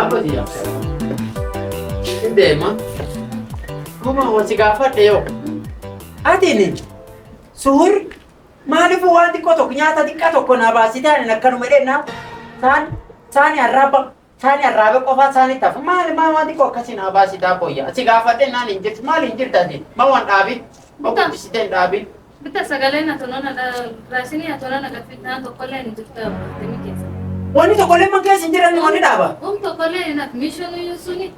Abadiya. Deema. Kuma wasi gaafadhe yoo. Atini suhur maaliif waan xiqqoo tokko nyaata xiqqaa tokko naa baasitee ani akkanuma dheennaa saan saani arraaba saani arraaba qofaa saani tafu maali maa waan xiqqoo akkasii naa baasitaa booyya si gaafadhe naan hin jirtu maali hin jirtu ati maa waan dhaabin maa guddisitee hin dhaabin. Bitta sagalee na tonona raashinii na tonona gaffitaan tokkollee hin jirtu abbootii keessa. Wanni tokkollee man keessa hin jiran wanni dhaaba. Tokkollee hin hafu mishoon iyyuu suni.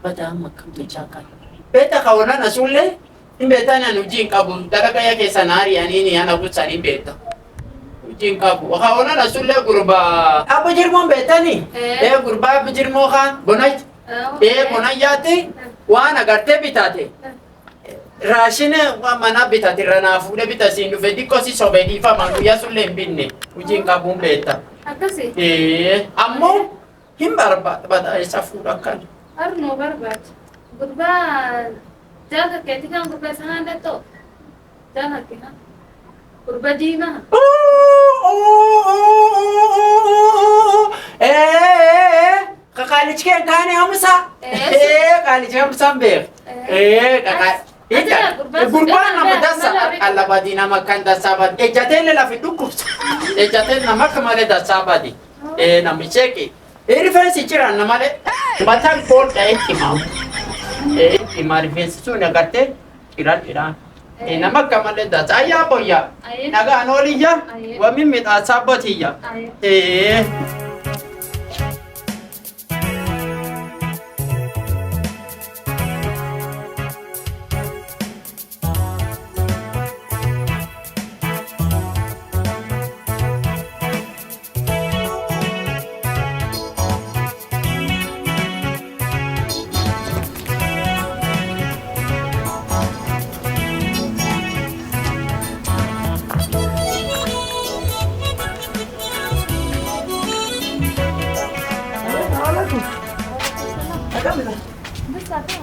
Badaa akkam tolchaa kan. Beekta kaawwanaan asullee hin beektan ani hojii hin qabu dalagaa yaa keessa na ari'anii ana gudsanii hin beekta. Hojii hin qabu. Kaawwanaan asullee gurbaa. Abbo jirmoon beektanii? Ee gurbaa abbo jirmoo kaan bonayt. Ee bonayyaatti waan agartee bitate. Raashina mana bitate irra naa fuudhee bita siin dhufe xiqqoo si sobee dhiifama guyyaa sullee hin binne hojii hin qabuun beekta. Akkasi. Ee ammoo hin barbaada badaa isa fuudha akkana. Arnoo barbaada. Gurbaa jaaka keetti kan gurbaa isa haadha Jaaka kee kan. Gurbaa diimaa. Kakaalichi kee kaane hamsa. Kaalichi hamsaan beek. Gurbaan nama dasa allabadii nama kan dasaa badi. Ejjateen lafi dhukkubsa. Ejjateen nama akka malee dasaa badi. Namichi rifeensi jiraan namalee mataan boolda itti himamu. Itti hima rifeensi sun agartee ciraan ciraan. Nama akka malee dasa ayyaa boyyaa. Nagaan ooliyya wami midhaasaa botiyya.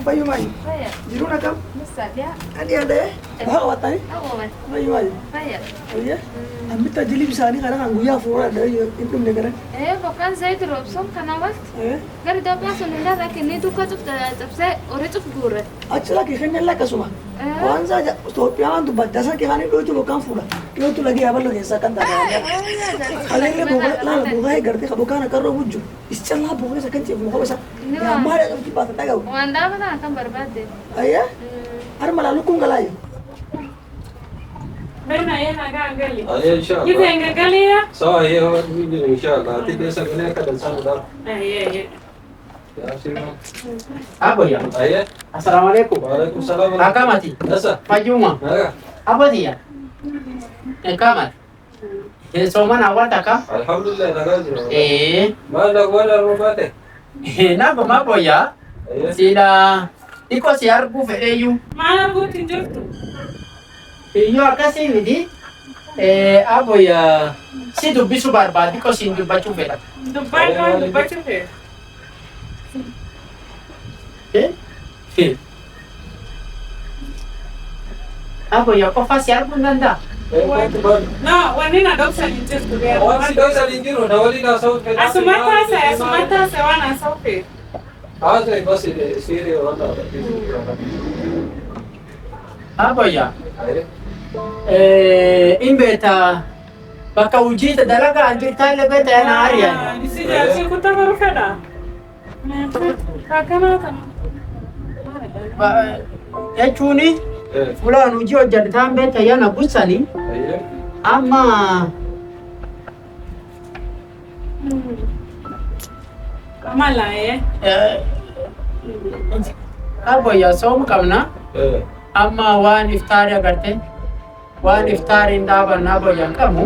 Fayyumayi. Jiruun akkam? Kan dhiyaate waa qabattanii? Fayyumayi. Oyyee. Ambitta jilib isaanii kana kan guyyaa fuula hin dhumne garan. Bokkaan zayitii roobsuun kana walti. Gara Itoophiyaa sun hin lafa duukaa cufta cabsee horii cuf guurre. Achi lakki keenya illee akkasuma. Waan isaa Itoophiyaa waan dubbadda san keessa dhiyootu bokkaan fuudha. Dhiyootu lagee yaaballoo keessaa kan taate. Kaleellee bokaa laala bokaa eegartee bokkaan akka roobu jiru. Is callaa bokaa isa kan ceefu bokaa isa. Yaa maal jedhamti baata dhagahu. Waan dhaabatan kan barbaadde. Ayyee. Harma laa lukkuun galaayu. Berna yena gangali. Aye, inshallah. Kitenga galia. Sawa, yeye watu inshallah. Ati pesa kile kada sana da. Aye aye. Ya sirma. Aboyya. Aye. Assalamu alaikum. Wa alaikum salam. Akamati. Sasa. Fayyuma. Naga. Abadiya. Kamat. Sooman awwaata kam? Alhamdulillah naga jira. Ee. Ma la wala robate. Naguma boyya. Aye. Sila xiqqoo si arguu fedheeyyuu. Maal arguutti hin jirtu? Iyyuu akkasii miti. Aboyya si dubbisuu barbaada xiqqoo siin dubbachuu fedha. Dubbaan waan dubbachuu fe'e. Aboyya qofa si arguu hin danda'a. No, wanni na dhoksan hin jirtu. Waan si dhoksan hin jiru na waliin haasa'uu fedha. Asumatti haasa'e asumatti haasa'e waan haasa'u fe'e. Haasa'e bas siiree waan Aboyya. In beektaa bakka hojii dalagaa hin jirtaallee beektaa na ari'an. Si jaarsi kutaa baruu fedha. Akkanaa kana. Jechuun fulaan hojii hojjetan beektaa yana gudsanii amma Mala ee. Aboyya soom qabna amma waan iftaari agarte waan iftaari hin dhaabanna aboyya hin qabu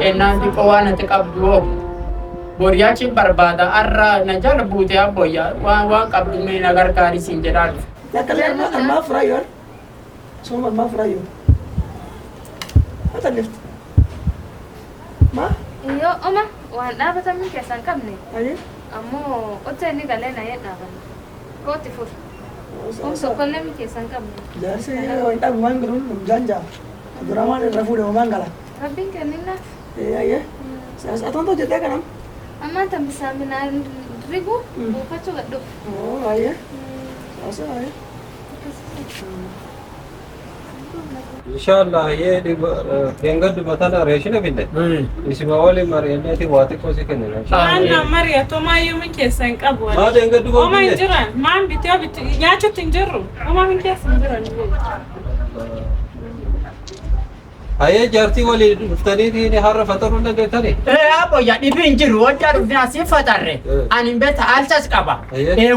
ennaan xiqqoo waan ati qabdu hoo boriyaachi barbaada arra na jala buute aboyya waan waan qabdu mee na gargaari siin jedhaa dhufe. Lakkalee armaa furayyoo. Sooma armaa furayyoo. Mata lifti. Ma? Yoo oma waan dhaabatan min keessa hin qabne. Ayyee. Ammoo qocha inni galee na yee dhaaban. Kooti fur. Tokkollee min keessa hin qabne. Jaarsi waan dhaabu waan godhuun jaanja. Abdurrahman irra fuudhe waan gala. Rabbiin kenninnaaf. Ayyee. Atoon hojjetee kanam. Ammaan tan bisaan minaan rigu buufachuu gad dhufu. Oo ayyee. Sasa ayyee. Inshallah yee dheengaddu matana reeshina binne. Isima waliin mari'anneeti waa xiqqoo si kennina. Maan na mari'atu maayyuu min keessa hin qabu. Maa dheengaddu Oma hin jiran. Maan bitee bitu nyaachuutti hin jirru. Oma min keessa hin jiran. Hayyee jaartii waliin dhuftaniitiin har'a faxaruu dandeettani? Abboyya dhibi hin jiru hojjaa dhufne asii faxarre. Ani hin beekta alchas qaba.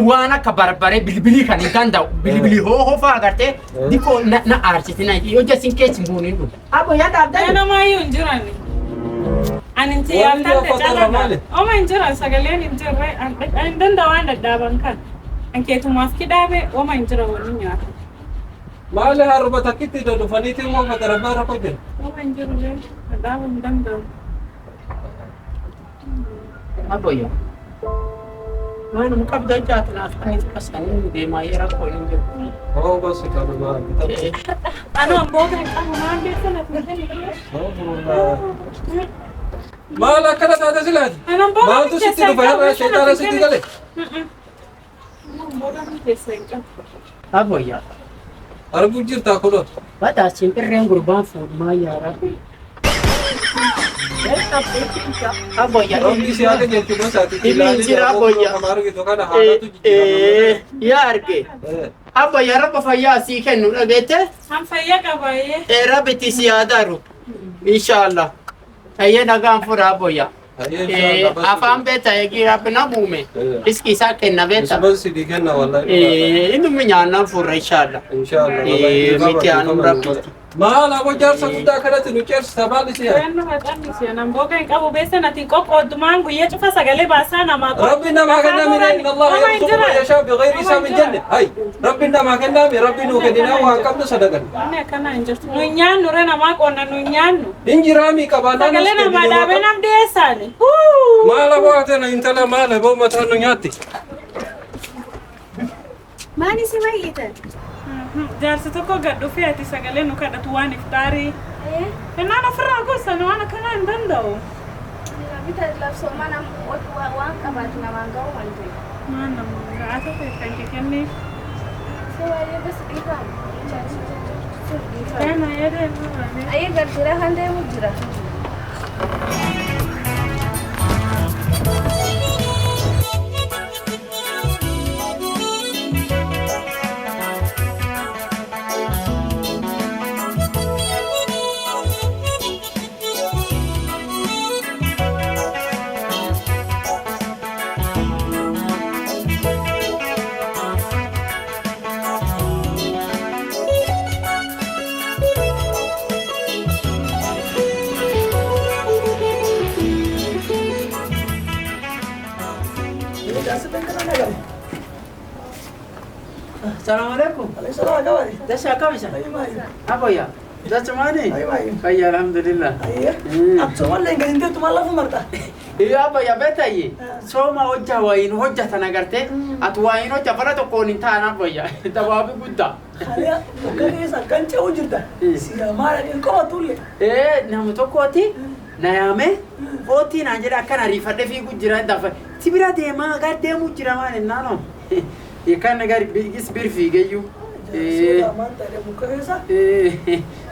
Waan akka barbaree bilbilii kan hin danda'u. Bilbilii hoo fa'aa agartee dikkoo na aarsiti na hojja sin keessa hin buuniin dhufu. Abboyya dhaabdani. Nama maayyuu hin jiran. Ani inti yaabtaan caalaa. Oma hin jiran sagaleen hin jirre. Ani hin danda'u waan dadhaaban kan. An keetumaaf kidhaabe oma hin jiran waliin nyaata. Maali har'uma takkitti dhufaniitiin moo faxaramaa rakkoo jira? Oma hin jiru lee dadhaabuu hin danda'u. Abboyya. Waanuma qabda jaatanaaf kan qasanii deemaa rakkoo hin jiru. Hoo basi kanuma bitatu. Anu ammoo kan qabu maan beektan ati hin jiru. Maal akkana taate silaati? Ani ammoo Maaltu sitti dhufa har'a sheexaana sitti gale? Ammoo keessa hin qabu. Abboyya. Arguu jirtaa kunoo. Badhaa simbirreen gurbaan fuudhumaa yaara. Abboyya. Rabbi si haqa jechuun gosaati. Dhibi hin jira abboyya. Nama argitu kana haalatu jijjiirama. Yaa arge. Abboyya rabba fayyaa sii kennu dhageette. An fayyaa qabaayee. Rabbi si yaadaru. Inshallah. Ayyee nagaan fuudha abboyya. Afaan beekta eegii rabbi na muume. Riski isaa kenna beekta. Isumas sidii kenna wallahi. Inni nyaannaan fuudha inshallah. Inshallah. Miti aanuu rabbi. Maal aboo jaarsa guddaa kanatti nu ceersita maal isii haa? Wanni maxxanni si'an booga hin qabu beessa nati qoqqooddumaan guyyaa cufa sagalee baasaa namaa qoqqooddu. Rabbi namaa kenname inna Allah yarzuqu man yashaa bighayri hisaabin janna. Hay rabbi namaa kenname rabbi nuu kenninaa waan qabnu sadaqan. Wanni akkanaa hin jirtu. Nu nyaannu re namaa qonna nu nyaannu. Hin jiraamii qabaannaa Sagalee namaa dhaabee nam dhiyeessaani. Maal aboo ati intala maal aboo mataa nu nyaatti. Maani si wayyitan? Jaarsi tokko gad dhufee ati sagalee nu kadhatu waan iftaarii. Innaan ofirraa gosan waan akkanaa hin danda'u. Bita labsoomaa waan qabaatu namaan ga'u malte. Maan namaan ga'aa ta'e kan kee kenneef. Waa'ee bas dhiifamu. Kana yaada Ayyee garjira kan deemu jira. Assalamu alaikum. Alayhi salaam. Dasha kamisa. Aboya. Dasha mani. Fayya alhamdulillah. Absoomallee hin gadintee tumaan lafa marta. Iyo aboya beetayi. Sooma hojja wayin hojjatan agartee ati wayin hojja bara tokkoon hin ta'an aboya. Dawaabi guddaa. Haala bakka keessa kan ce'u jirta. Siyamaa dhaqeen qofa tulle. Nama tokkooti na yaame kootii naan jedhe akkan ariifadhe fiigu jira dafa. Si bira deemaa gar deemuu jira maal naanoo. Kan gar is bir fiigeyyuu.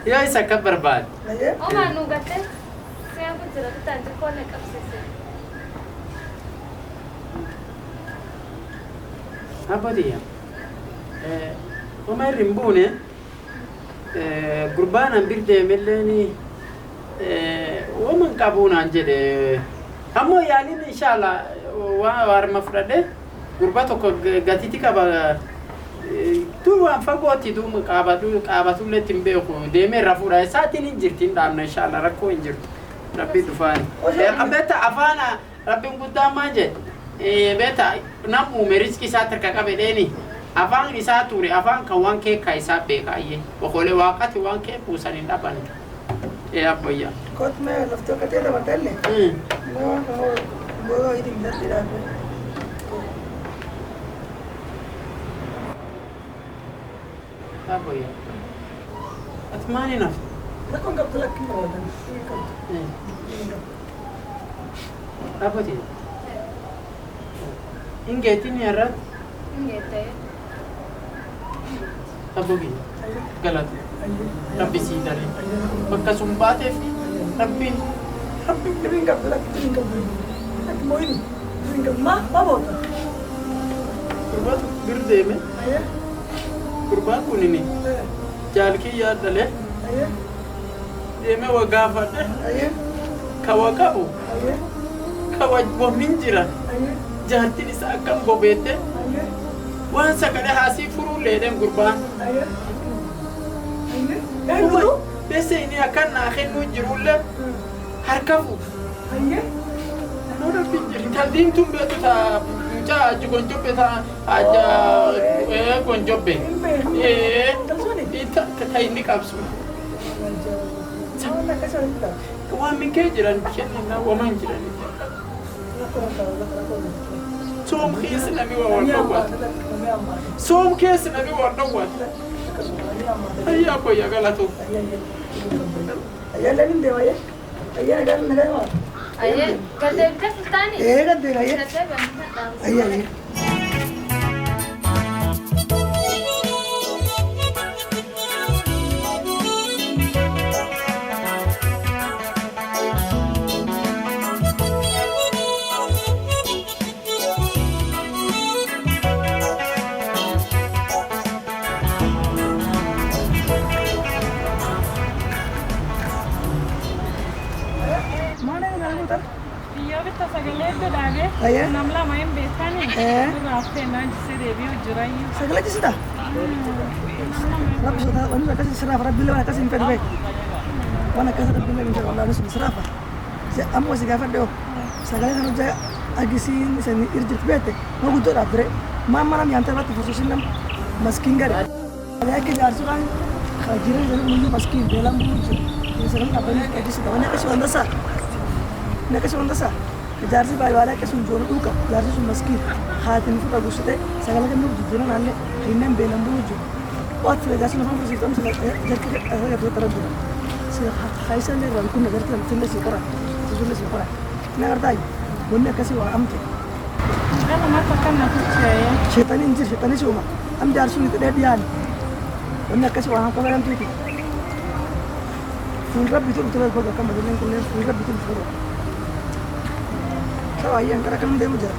Yoo isa akka barbaade. Omaa nu gattee seefu jira bitaan xiqqoo na qabsiise. Abbootiya. Oma irri hin buune gurbaan an bir deemelleen waan hin qabu naan jedhe. Ammoo yaaliin inshallah waan waarma fudhadhe gurbaa tokko gatiitti qaba. Tu waan fagootti duuma qaabatullee ittiin beeku deemee irra fuudha. Isaatiin hin jirti hin dhaabna inshallah rakkoo hin jirtu. Rabbi dhufaani. Beekta afaan rabbiin guddaan maal jedhe beekta nam uume riski isaa harka qabe dheeni afaan isaa ture afaan kan waan keekkaa isaa beeka ayyee okolee waaqati waan kee buusan hin dhaban. Abboyyaa. Kot mee laftee akka ta'e dabarta illee. Mee waan kana gogaa itti bitatti dhaabee. Abboyyaa. Ati maali naaf? Rakkoon qabdu lakki barbaadan. Abbootii. Hin geettiin irratti Hin geettee. abbogi galata. Rabbi sii daree. Bakka sun baatee fi rabbiin rabbiin Dhibiin qabdu lakki dhibiin qabdu. Lakki mooyini dhibiin qabdu. Ma ma boota? Gurbaa tokko bir deeme. Ayyee. Gurbaan kunini jaalkii yaaddalee Ayyee. deemee waa gaafadhe Ayyee. ka waa qabu Ayyee. ka waa min jira Ayyee. jaartiin isaa akkam bobeette Ayyee. waan sagalee haasii furuu leedeen gurbaan. Ayyee. Ayyee. Eenyutu? Bese inni akkan naa kennuu jirullee harka fuuf. Ayyee. Noo rabbiin jira. Intal diimtuun beektu ta mucaa aji gonjobbe ta aja gonjobbe. Hin beeku. Intal suni? Ta inni qabsu. Waan akkasii walitti ta'a. Waan minkee jiran kennina waman jiran. Rakkoo rakkoo rakkoo rakkoo. Soom keessa nami waa wal dhowwaatu. Soom keessa nami wal dhowwaatu. Ayyaa koyya galatu. Ayyee lalin deema ayyee. Ayyee nagaan nagaan waa. Ayyee gaddeebitee fultaanii? Ee gaddeera ayyee. Gaddeebiin Ayyee ayyee. Maal inni guutan? Biyyoo bitta sagalee iddoo dhaabee Ayyee. nam lama hin beekani. Ee. Irraa naan jisee deebi'u jirayyuu. Sagalee jisita? Rabbi sodaa wanni akkasii siraafa rabbi illee waan akkasii hin fedhu beeku. Waan akkasii rabbi illee hin fedhu wallaahi sun siraafa. Amma si gaafadhe hoo sagalee sana hojjaa agisiin isanii irjirti beekte nama guddoodhaaf dire maan mana nyaata irratti fursuusin nam maskiin gadi. Akka jaarsu kan jiran isaanii guyyuu maskiin beelaan buluu jiru. Sagalee dhaabanii ajjisita wanni akkasii waan tasaa. Inni akkasii waan tasaa. Jaarsi baay'ee akkasuma ijoollee dhuuqa jaarsi sun maskiin haatiin furra gursite sagalee kennuuf jijjiiran naannoo hinneen beelaan buluu jiru. Waati sila jaarsi lafaan fursiiftamu sila jarki agartee tara jira. Sila haayisa illee irraa kunna jarki lamtillee si qora susullee si qora. Inni agartaa wanni akkasii waa amte. Dhala akkan na tuchee. Sheexanii hin jiru sheexanii si uuma am jaarsi sun itti dheedhiyaan wanni akkasii waa hamqaba lamtuuti. Fuul rabbi tolu tolu godhu akka majalleen kunneen fuul rabbi tolu godhu. Sawa ayyaan gara kam deemu jira.